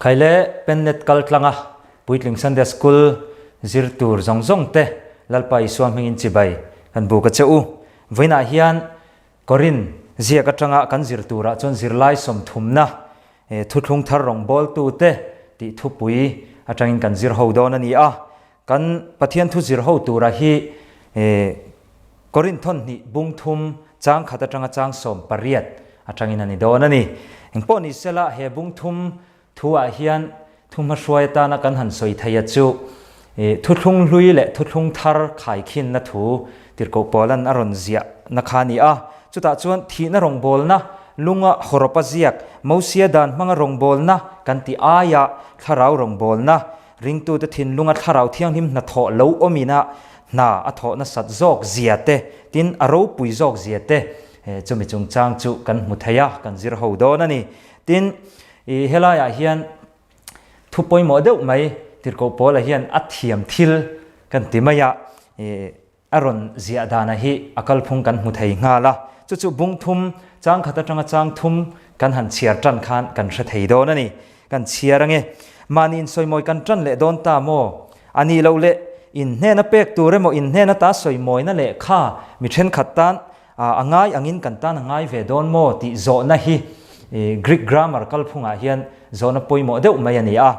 Khaile Pennet kal tlanga Puitling Sunday School zir tur zawng zawng te Lalpa Isua hmingin chibai kan buk a che u. Vawiinah hian Korin ziak atanga kan zir turah chuan zirlai sawmthumna thuthlung thar rawngbawltute tih thupui atangin kan zir ho dawn a ni a. Kan Pathian thu zir ho tura hi Korin thawnhnih bung thum chang khat atanga chang 18 atangin a ni dawn a ni. Engpawh ni sela he bung thum thu ah hian thu hmahruai atana kan han sawi thei a chu thuthlung hlui leh thuthlung thar khaikhinna thu Tirhkoh Paulan a rawn ziah na kha a ni a. Chutah chuan thihna rawngbawlna lunga hawrawpa ziak Mosia dan hmanga rawngbawlna kan tih aia thlarau rawngbawlna Ringtute thinlunga Thlarau Thianghlim hnathawh lo awmina hna a thawh nasat zawk zia te, tin a ropui zawk zia te chumi chungchang chu kan hmu thei a, kan zir ho dawn a ni. Tin, i helaiah hian thu pawimawh deuh mai Tirhkoh Paula hian a thiam thil kan ti mai a, i A rawn ziah dana hi a kalphung kan hmu thei nghal a, chu chu bung thum, chang khat atanga chang thum kan han chhiar tan khan kan hre thei dawn a ni. Kan chhiar ange. Mahni insawimawi kan tan leh dawn ta maw? A nih loh leh, in hnena pek tur emaw in hnena ta sawimawina lehkha mi thenkhat tan a ngai angin kan tan a ngai ve dawn maw tih zawhna hi Greek grammar kalphungah hian zawhna pawimawh deuh mai a ni a.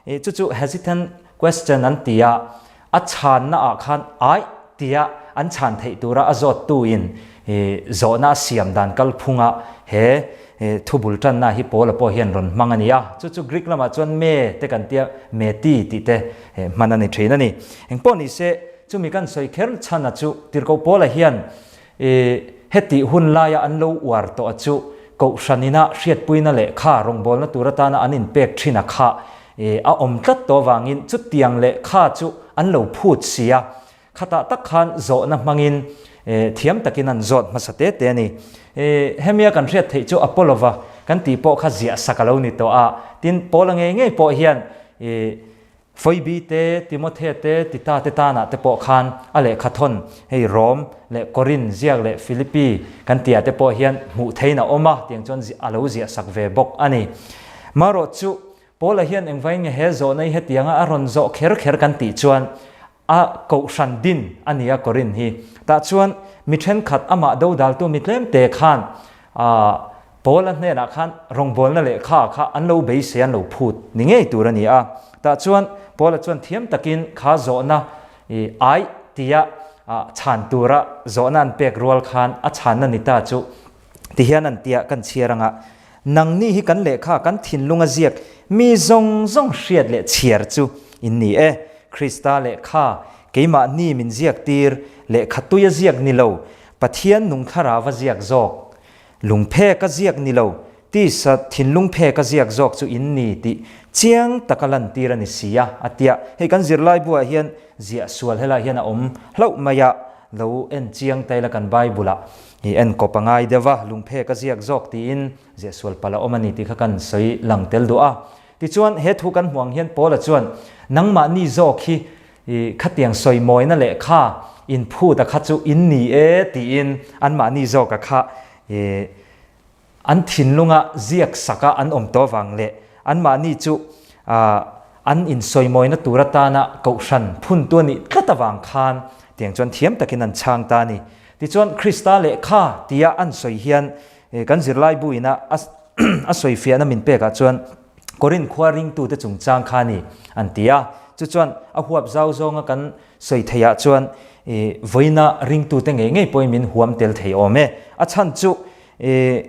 Chu chu hesitant question an ti a, a chhanna ah khan aih tia an chhan theih tura a zawttu in zawhna a siam dan kalphunga he thu bul tanna hi Paula pawh hian rawn hmang a ni a. Chu chu Greek lamah chuan me te kan tia me ti tih te hman a ni thin a ni. Engpawh ni se, chumi kan sawi kher chhan a chu Tirhkoh Paula hian hetih hun laia an lo uar tawh a chu Kohhran ina hriatpuina lehkha rawngbawlna tur atana an inpek thin a kha a awm tlat tawh avangin chutiang lehkha chu an lo phut si a, khatah tak khan zawhna hmangin thiam takin an zawt hmasa te te a ni. Hemia kan hriat theih chu Apollo-va kan tih pawh kha ziah sak a lo ni tawh a, tin Paula ngei ngei pawh hian Phoebe te, Timothe te, Tita te tanah te pawh khan a lehkha thawn, hei Rom leh Korin ziak leh Philippi kan tihah te pawh hian hmuh theiin a awm a, tiang chuan a lo ziah sak ve bawk a ni. Marawh chu, Paula hian engvain nge he zawhna hi hetianga a rawn zawh kher kher kan tih chuan a kohhran din a ni a Korin hi. Tah chuan mi thenkhat amah dodaltu mi tlemte khan Paula hnenah khan rawngbawlna lehkha kha an lo beisei an lo phut ni ngei tur a ni a. Tah chuan Paula chuan thiam takin kha zawhna i ai tia chhan tura zawhna an pek rual khan a chhanna ni ta chu tihian an tia kan chhiar anga, Nangni hi kan lehkha kan thinlunga ziak mi zawng zawng hriat leh chhiar chu in ni e. Krista lehkha keimahni min ziak tir lehkha tuia ziak ni lo, Pathian nung thlarauva ziak zawk Lungphe ka ziak ni lo, tisa thinlung phe ka ziak zawk chu in ni tih chiang taka lantir a ni si a, a tia. Hei kan zirlai buah hian ziah sual helai hian a awm hlauh mai a, lo en chiang ta ila kan Bible ah i en kawp a ngai deuh a, lungphe ka ziak zawk tiin ziah sual palh a awm a ni tih kha kan sawi lang tel duh a. Tichuan he thu kan hmuh ang hian Paula chuan nangmahni zawk hi I khatiang sawimawina lehkha inphut a kha chu in ni e tiin anmahni zawk a kha i an thinlunga ziak sak a an awm tawh vang leh anmahni chu an insawimawina tur atana kohhran phuntu a nih tlat avang khan tiang chuan thiam takin an chhang ta a ni. Tichuan Krista lehkha tia an sawi hian kan zirlaibu ina a sawifiahna min pekah chuan Korin khua ringtute chungchang kha a ni, an ti a. Chu chuan a huap zau zawnga kan sawi theihah chuan vawiina ringtute ngei ngei pawhin min huam tel thei awm e. A chhan chu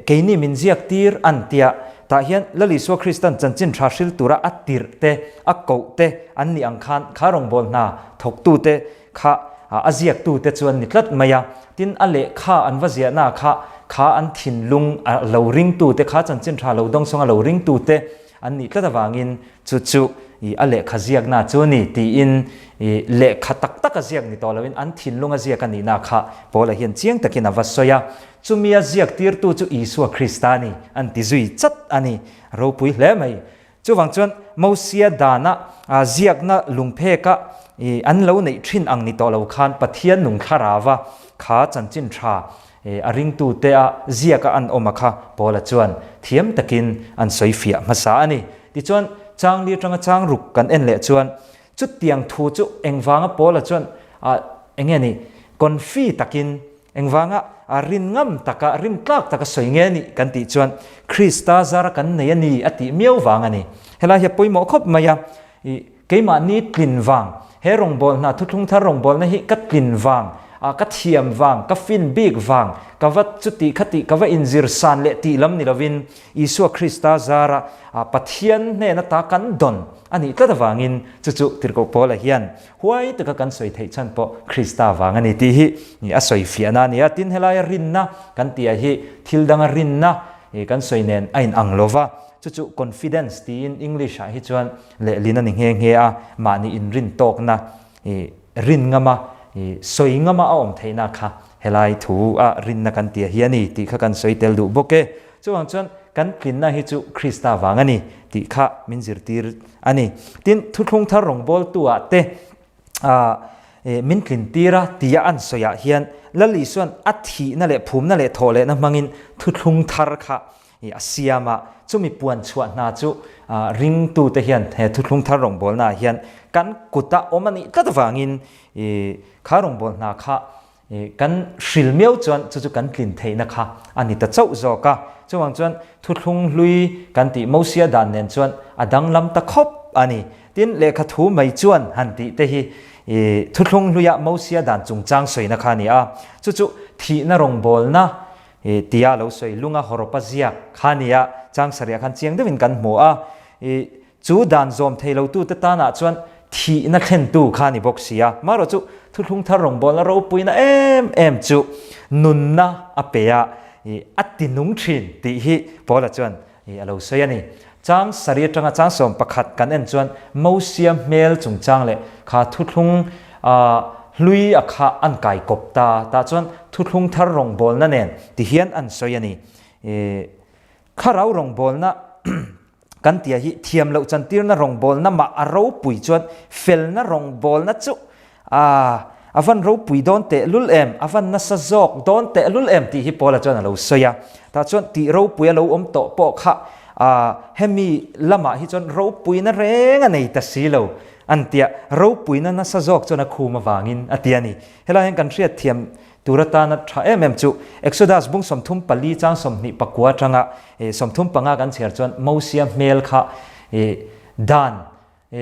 keini min ziak tir an tia. Tah hian Lal Isua Kristan chanchin tha hril tura a tirh te, a koh te an nih ang khan kha rawngbâwl hna thawktute kha a ziaktute chu an ni tlat mai a. Tin, a lehkha an va ziahna kha kha an thinlung a lo ringtute kha chanchin tha lo dawng sawnga lo ringtute an nih tlat avangin chu chu i a lehkha ziakna chu a ni tiin i lehkha tak taka ziak ni tawh loin an thinlung a ziak a nihna kha Paula hian chiang takin a va sawi a. Chumi a ziak tirtu chu Isua Krista a ni an ti zui chat a ni. Ropui hle mai. Chuvang chuan Mosia dana ziakna lungpheka an lo neih thin ang ni tawh lo khan Pathian nung thlarauva kha chanchin tha a ringtute a ziaka an awm a kha Paula chuan thiam takin an sawi fiah hmasa a ni. Tichuan chang li atanga chang ruk kan en leh chuan chutiang thu chu engvanga Paula chuan ah eng nge ni confi takin engvanga a rin ngam taka rin tlak taka sawi nge ni kan tih chuan Krista zara kan nei a ni a tih miau vang a ni. Helai hi a pawimawh khawp mai a, ih keimahni tlin vang, he rawngbawlna hna thuthlung thar rawngbawlna hi ka tlin vang, ah ka thiam vang, ka fin bik vang, ka va chuti khati ka va inzir san leh tih lam ni lovin Isua Krista zara ah Pathian hnena ta kan dawn a nih tlat avangin chu chu Tirhkoh Paula hian huai taka kan sawi theih chhan pawh Krista vang a ni tih hi a sawi fiahna a ni a. Tin, helaia rinna kan tih ah hi thil danga rinna kan sawi nen a inang lo va, chu chu confidence tiin English ah hi chuan lehlin a ni nghe nghe a, mahni inrin tawkna rin ngama sawi ngama a awm theihna kha helai thu a rinna kan tih ah hi a ni tih kha kan sawi tel duh bawk e. Chuvang chuan kan tlinna hi chu Krista vang a ni tih kha min zirtir a ni. Tin, thuthlung thar rawngbawltu ah te min tlin tir a tia an sawi ah hian Lal Isuan a thihna leh phumna leh thawh lehna hmangin thuthlung thar kha a siam a, chumi puan chhuah hna chu ringtute hian he thuthlung thar rawngbawlna ah hian kan kuta awm a nih tlat avangin kha rawngbawlh hna kha Kan hril miau chuan chu chu kan tlin theihna kha a ni ta chauh zawk a. Chuvang chuan thuthlung hlui kan tih Mosia dan nen chuan a danglam ta khawp a ni. Tin, lehkha thu mai chuan han tih te hi thuthlung hluia Mosia dan chungchang sawina kha a ni a. Chu chu thihna rawngbawlna tia lo sawi lunga hawrawpa ziak kha a ni a, chang sarih ah khan chiang deuhin kan hmu a. Chu dan zawm thei lotute tanah chuan thihna thlentu kha a ni bawk si a. Marawh chu thuthlung thar rawngbawlna ropuina em em chu nunna a pe a, a ti nung thin tih hi Paula chuan a lo sawi a ni. Chang sarih atanga chang 11 kan en chuan Mosia hmel chungchang leh kha thuthlung hlui a kha an kai kawp ta tah chuan thuthlung thar rawngbawlna nen ti hian an sawi a ni. Thlarau rawngbawlna Kan tia hi thiam loh chantirna rawngbawlna mah a ropui chuan felna rawngbawlna chu a a van ropui dawn tehlul em, a van nasa zawk dawn tehlul em tih hi Paula chuan a lo sawi a. Tah chuan tih ropui a lo awm tawh pawh kha a hemi lamah hi chuan ropuina reng a nei ta si lo an tia, ropuina nasa zawk chuan a khum avangin a ti a ni. Helai hian kan hriatthiam Tur atana tha em em chu Exodus bung 34 chang 24 atanga 35 kan chhiar chuan Mosia hmel kha dan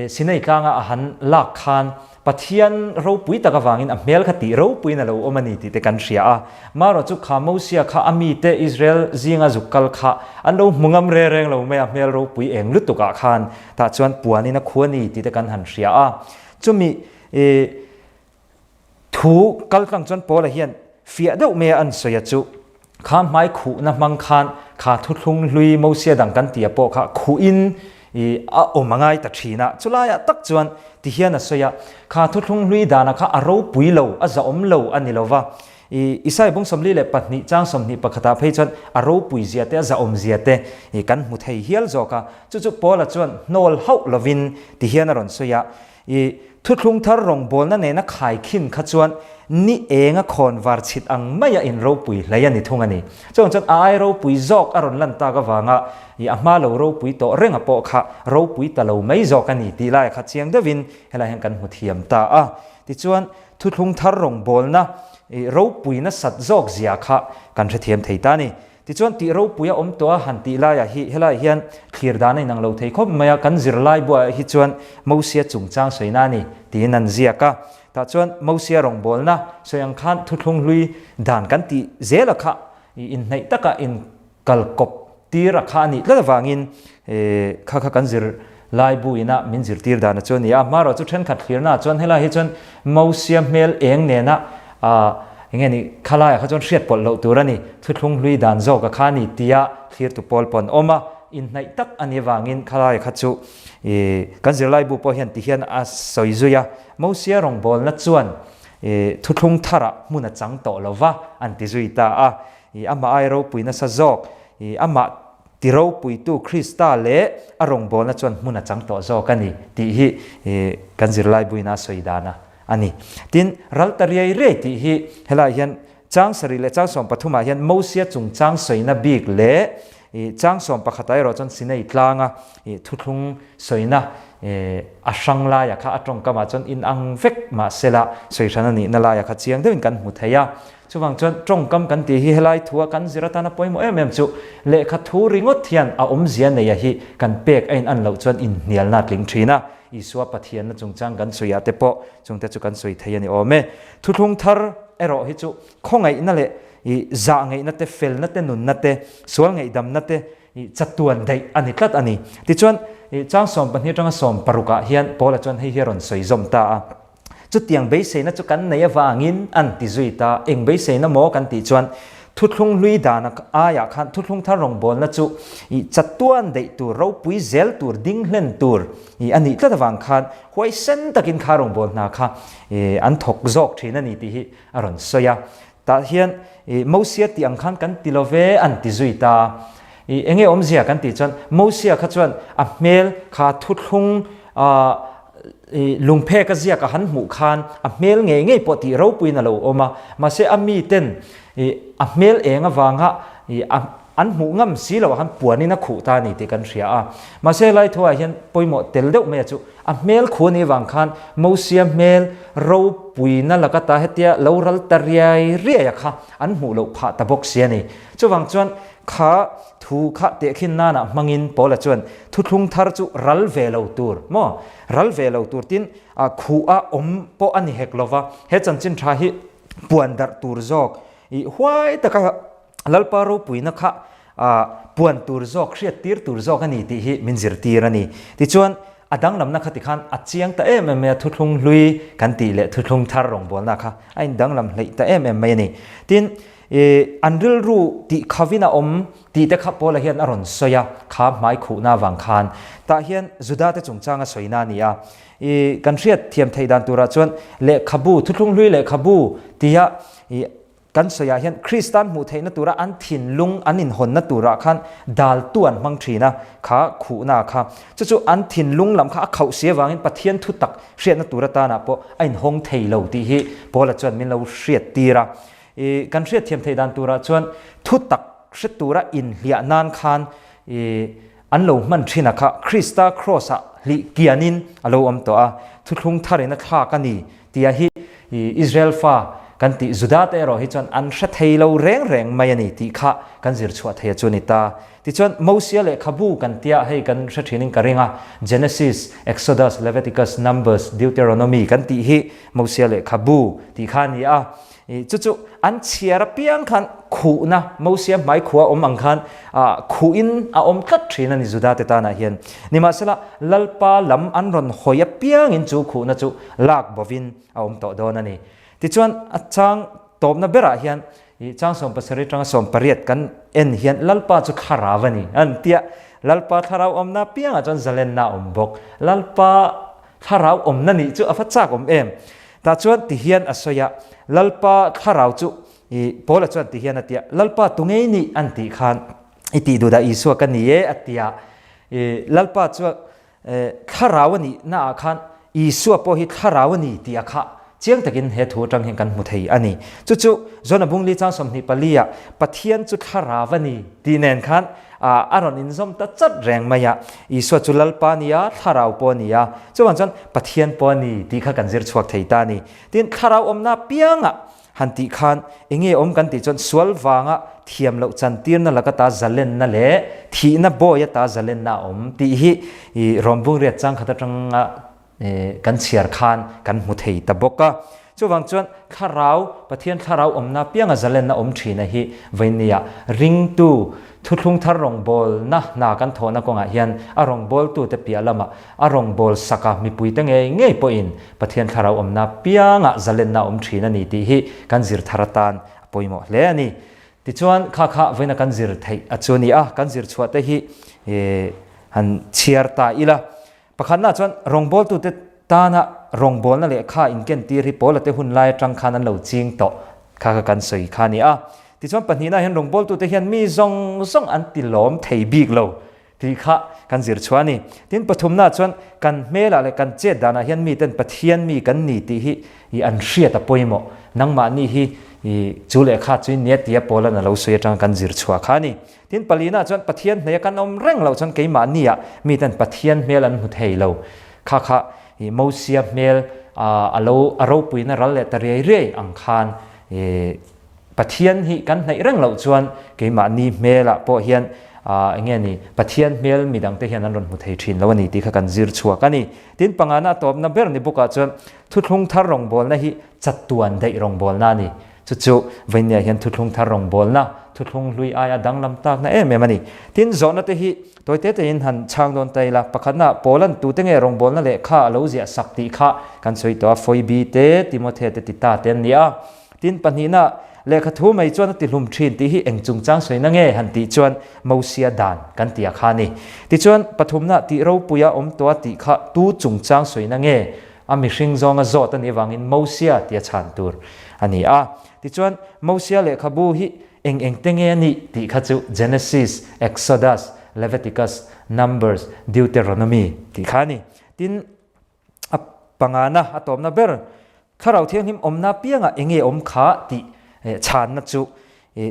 Sinai tlanga a han lak khan Pathian ropui tak avangin a hmel kha tih ropuiin a lo awm a ni tih te kan hria a. Marawh chu kha Mosia kha a mite Israel zinga zuk kal kha an lo hmu ngam re reng lo mai a hmel ropui eng lutuk ah khan tah chuan puanin a khu a ni tih te kan han hria a. Chumi Thu kaltlang chuan Paula hian fiah deuh mai a an sawi a chu, Kha hmai khuhna hmang khan kha thuthlung hlui Mosia dang kan tia pawh kha khuhin i a awm a ngai ta thin a. Chulaiah tak chuan ti hian a sawi a, Kha thuthlung hlui dana kha a ropui lo, a zahawm lo a ni lo va. I Isai bung 42 chang 21 ah phei chuan a ropui zia te a zahawm zia te i kan hmu thei hial zawk a. Chu chu Paula chuan hnawl hauh lovin ti hian a rawn sawi a, I thuthlung thar rawngbawlna nena khaikhin kha chuan ni enga khawn var chhit ang maia in ropui hlei a ni thung a ni. Chuvang chuan a ai ropui zawk a rawn lan tak avanga i a hma lo ropui tawh renga pawh kha ropui ta lo mai zawk a ni tih laia kha chiang deuhin helai hian kan hmu thiam ta a. Tichuan thuthlung thar rawngbawlna i ropui nasat zawk zia kha kan hrethiam thei ta a ni. Tichuan tih ropui a awm tawh a han tih laiah hi helaiah hian thlir dan a inang lo thei khawp mai a, kan zirlai buaiah hi chuan Mosia chungchang sawina a ni tiin an ziak a. Tah chuan Mosia rawngbawlna sawi ang khan thuthlung hlui dan kan tih zela kha inhnaih taka inkal kawp tir a kha a nih tlat avangin kha kha kan zir Lai bu ina min zirtir dana chu a ni a, hmarawh chu thenkhat thlirnaah chuan helai hi chuan Mosia hmel eng nena ah enge ni khalaiah kha chuan hriat pawlh loh tur a ni, thuthlung hlui dan zawk a kha a ni tia thlirtu pawl pawh an awm a, inhnaih tak a nih avangin khalai kha chu ih kan zirlai bu pawh hian ti hian a sawi zui a, Mosia rawngbawlna chuan ih thuthlung tharah hmun a chang tawh lo va an ti zui ta a, ih amah ai ropui nasa zawk ih amah Ti ropuitu Krista leh a rawngbawlna chuan hmun a chang tawh zawk a ni tih hi kan zirlai buina a sawi dan a ni. Tin, ral ta riai riai tih hi helaiah hian chang sarih leh chang 13 ah hian Mosia chungchang sawina bik leh Chang 11ah erawh chuan Sinai tlanga thuthlung sawina a hrang laia kha a tawngkamah chuan inang vek mahsela sawi hran a nihna laia kha chiang deuhin kan hmu thei a. Chuvang chuan tawngkam kan tih hi helai thua kan zir atana pawimawh em em chu lehkha thu ringawt hian a awmzia neia hi kan pek a in an loh chuan inhnialna a tling thin a. Isua Pathianna chungchang kan sawiah te pawh chungte chu kan sawi thei a ni awm e. Thuthlung thar erawh hi chu khawngaihna leh i zah ngaihna te, felna te, nunna te, sual ngaihdamna te i chatuan daih a ni tlat a ni. Tichuan, i chang 12 atanga 16 ah hian Paula chuan hei hi a rawn sawi zawm ta a. Chutiang beiseina chu kan nei avangin an ti zui ta. Eng beiseina maw kan tih chuan thuthlung hlui dan aiah khan thuthlung thar rawngbawlna chu i chatuan daih tur, ropui zel tur, ding hlen tur i a nih tlat avang khan huaisen takin kha rawngbâwl hna kha i an thawk zawk thin a ni tih hi a rawn sawi a. Tah hian i Mosia tih ang khan kan ti lo ve an ti zui ta. I enge awmzia kan tih chuan Mosia kha chuan a hmel kha thuthlung ah i lungphek a ziak a han hmuh khan a hmel ngei ngei pawh tih ropuiin a lo awm a. Mahse a miten i a hmel eng avanga i a an hmuh ngam si loh ah khan puanin a khuh ta a ni tih kan hria a. Mahse helai thuah hian pawimawh tel deuh mai a chu a hmel khuh a nih avang khan Mosia hmel ropuina laka ta hetia lo ral ta riai riai a kha an hmuh loh phah ta bawk si a ni. Chuvang chuan kha thu kha tehkhin nanah hmangin Paula chuan thuthlung thar chu ral ve lo tur maw? Ral ve lo tur tin khuh a awm pawh a ni hek lova, he chanchin tha hi puan darh tur zawk i huai taka Lalpa ropuina kha puan tur zawk, hriat tir tur zawk a ni tih hi min zirtir a ni. Tichuan, a danglamna kha tikhan a chiang ta em em mai a, thuthlung hlui kan tih leh thuthlung thar rawngbawlna kha a indanglam hleih ta em em mai a ni. Tin, an rilru tih khavin a awm tih te kha Paula hian a rawn sawi a, kha hmai khuhna avang khan. Tah hian Judate chungchang a sawina a ni a. Kan hriat thiam theih dan turah chuan lehkhabu, thuthlung hlui lehkhabu tia Kan sawiah hian Kristan hmuh theihna tura an thinlung an inhawnna turah khan daltu an hmang thin a, kha khuhna kha. Chu chu an thinlung lam kha a khauh si avangin Pathian thu tak hriatna tur atanah pawh a inhawng thei lo tih hi Paula chuan min lo hriat tir a. I kan hriat thiam theih dan turah chuan thu tak hre tura inhliah nan khan i an lo hman thin a kha Krista Kraws-ah hlih kianin a lo awm tawh a, thuthlung tharin a thlak a ni tia hi Israel fa kan tih Juda te erawh hi chuan an hre thei lo reng reng mai a ni tih kha kan zir chhuah thei a chu a ni ta. Tichuan Mosia lehkhabu kan tia hei kan hre thinin ka ring a, Genesis, Exodus, Leviticus, Numbers, Deuteronomy kan tih hi Mosia lehkhabu tih kha a ni a. Chu chu an chhiar apiang khan khuhna, Mosia hmai khuh a awm ang khan khuhin a awm tlat thin a ni Juda te tanah hian. Nimahsela, Lalpa lam an rawn hawi apiangin chu khuhna chu lak bovin a awm tawh dawn a ni. Tichuan, a chang tawpna berah hian chang 70 atanga 80 kan en hian Lalpa chu thlarau a ni an tia. Lalpa thlarau awmna apiangah chuan zalenna a awm bawk. Lalpa Thlarau awmna nih chu a va chak awm em? Tah chuan ti hian a sawi a, Lalpa thlarau chu i Paula chuan ti hian a ti a, Lalpa tu ngei nih an tih khan i tih duhdah Isua ka ni e a ti a. I Lalpa chu thlarau a nih naah khan Isua pawh hi thlarau a ni tih a kha chiang takin he thu atang hian kan hmu thei a ni. Chu chu Jona bungli chang 24 ah Pathian chu thlarau a ni tih nen khan a rawn inzawm ta chat reng mai a. Isua chu Lalpa a ni a, thlarau pawh a ni a. Chuvang chuan Pathian pawh a ni tih kha kan zir chhuak thei ta a ni. Tin, thlarau awmna apiangah han tih khan enge awm kan tih chuan sual vanga thiam loh chantirna laka ta zalenna leh thihna bawi ata zalenna a awm tih hi i Rawmbungriat changkhat atanga kan chhiar khan kan hmu thei ta bawk a. Chuvang chuan thlarau, Pathian thlarau awmna pianga zalenna awm thina hi vainia ringtu thuthlung thar rawngbawlna hna kan thawhna kawngah hian a rawngbawltute piah lamah a rawngbâwl saka mipuite ngei ngei pawhin Pathian thlarau awmna pianga zalenna awm thin a ni tih hi kan zir thar atan a pawimawh hle a ni. Tichuan kha kha vawiina kan zir theih a chu a ni a, kan zir chhuah te hi han chhiar ta ila. Pakhatna chuan rawngbawltute tana rawngbawlna lehkha inkentir hi Paula te hun lai atang khan an lo ching tawh kha kha kan sawi kha a ni a. Tichuan pahnihna hian rawngbawltute hian mi zawng zawng an ti lawm thei bik lo. Tih kha kan zir chhuah a ni. Tin, pathumnaah chuan kan hmelah leh kan chet danah hian miten Pathian mi kan ni tih hi i an hriat a pawimawh. Nangmahni hi i chu leh kha chu i nia tia Paulan a lo sawi atanga kan zir chhuah kha a ni. Tin, palinaah chuan Pathian hneia kan awm reng loh chuan keimahniah miten Pathian hmel an hmu thei lo. Kha kha i Mosia hmel a lo a ropuina ral leh ta riai riai ang khan i Pathian hi kan hnaih reng loh chuan keimahni hmelah pawh hian eng nge ni, Pathian hmel midangte hian an rawn hmu thei thin lo a ni tih kha kan zir chhuak a ni. Tin, pangana a tawpna ber ni bawkah chuan thuthlung thar rawngbawlna hi chatuan daih rawngbawlna a ni. Chu chu Vainia hian thuthlung thar rawngbawlna, thuthlung hlui aia danglam takna em em a ni. Tin, zawhna te hi tawi te tein han chhang dawn ta ila, pakhatna Paulan tute nge rawngbawlna lehkha a lo ziah sak tih kha kan sawi tawh a, Foibi te, Timothe te, Tita te an ni a. Tin, pahnihna, lehkha thu mai chuan a tihlum thin tih hi eng chungchang sawina nge han tih chuan Mosia dan kan tih a kha a ni. Tichuan, pathumna tih ropuia awm tawh a tih kha tu chungchang sawina nge a mihring zawnga zawt a nih avangin Mosia tia chhan tur a ni a. Tichuan, Mosia lehkhabu hi eng eng te nge a nih tih kha chu Genesis, Exodus, Leviticus, Numbers, Deuteronomy tih kha a ni. Tin, A pangana a tawpna ber, Thlarau Thianghlim awmna piangah eng nge awm kha tih chhanna chu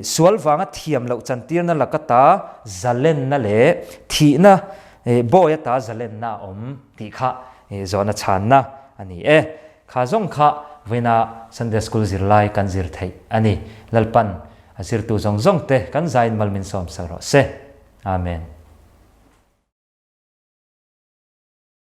sual vanga thiam loh chantirna laka ta zalenna leh thihna bawi ata zalenna a awm tih kha zawhna chhanna a ni e. Kha zawng kha vawiina Sunday School zirlai kan zir theih a ni. Lalpan a zirtu zawng zawngte kan zain mal min sawm sak rawh se. Amen.